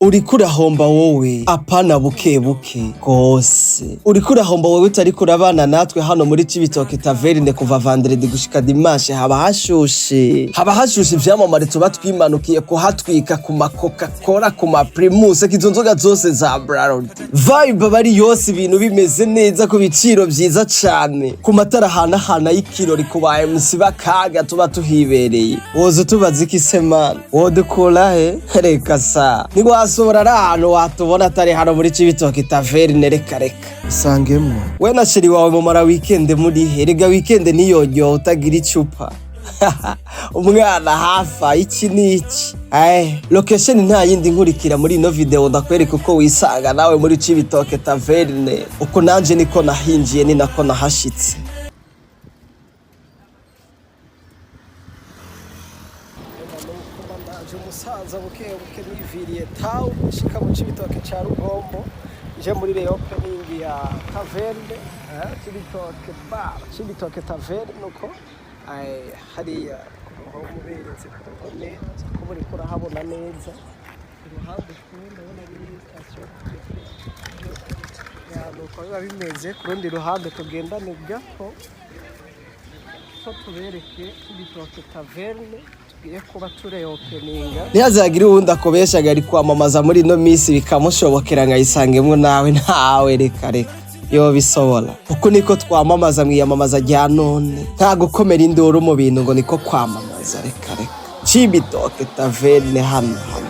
Uriko urahomba wowe, apana buke buke gose. Uriko urahomba wowe utariko urabana natwe hano muri Cibitoke Taverne. Kuva vendredi gushika dimanche haba hashushe, haba hashushe. Ivyamamare tuba twimanukiye kuhatwika ku ma Coca Cola, ku ma Primus, izo nzoga zose za Brarudi. Vibe aba ari yose, ibintu bimeze neza, ku biciro vyiza cane, ku matara ahanahana y'ikirori, ku ba MC bakaga tuba tuhibereye. Woza utubaza iki se man? Wodukura he? Reka sa, ntiwasobora ari ahantu watubona atari hano muri Cibitoke Taverne. Reka reka. Isangemo. We na chéri wawe mumara weekend muri he? Rega weekend ntiyoryoha utagira icupa, umwana hafa iki n'iki. Location nta yindi, nkurikira muri ino video ndakwereka uko wisanga nawe muri Cibitoke Taverne. Uko nanje niko nahinjiye, ni nako nahashitse. Ndaje umusaza buke buke, niviriye tawu nshika mu Cibitoke ca Rugombo, nje muri reopening ya taverne, Cibitoke bar, Cibitoke Taverne. Nuko hariya aho muberetse ku ruhome, kuba uriko urahabona neza iruhande kumwe ndabona ari station ya. Nuko biba bimeze ku rundi ruhande. Tugendane gato so tubereke Cibitoke Taverne tugiye kuba tureopeninga. Ntihazagire uwundi akobeshaga ari kwamamaza muri ino minsi bikamushobokera nkayisangemwo nawe. Ntawe, reka reka, yo bisobora. Uku niko twamamaza mu iyamamaza rya none, nta gukomera induru mu bintu ngo niko kwamamaza. Reka reka. Cibitoke Taverne hano hano.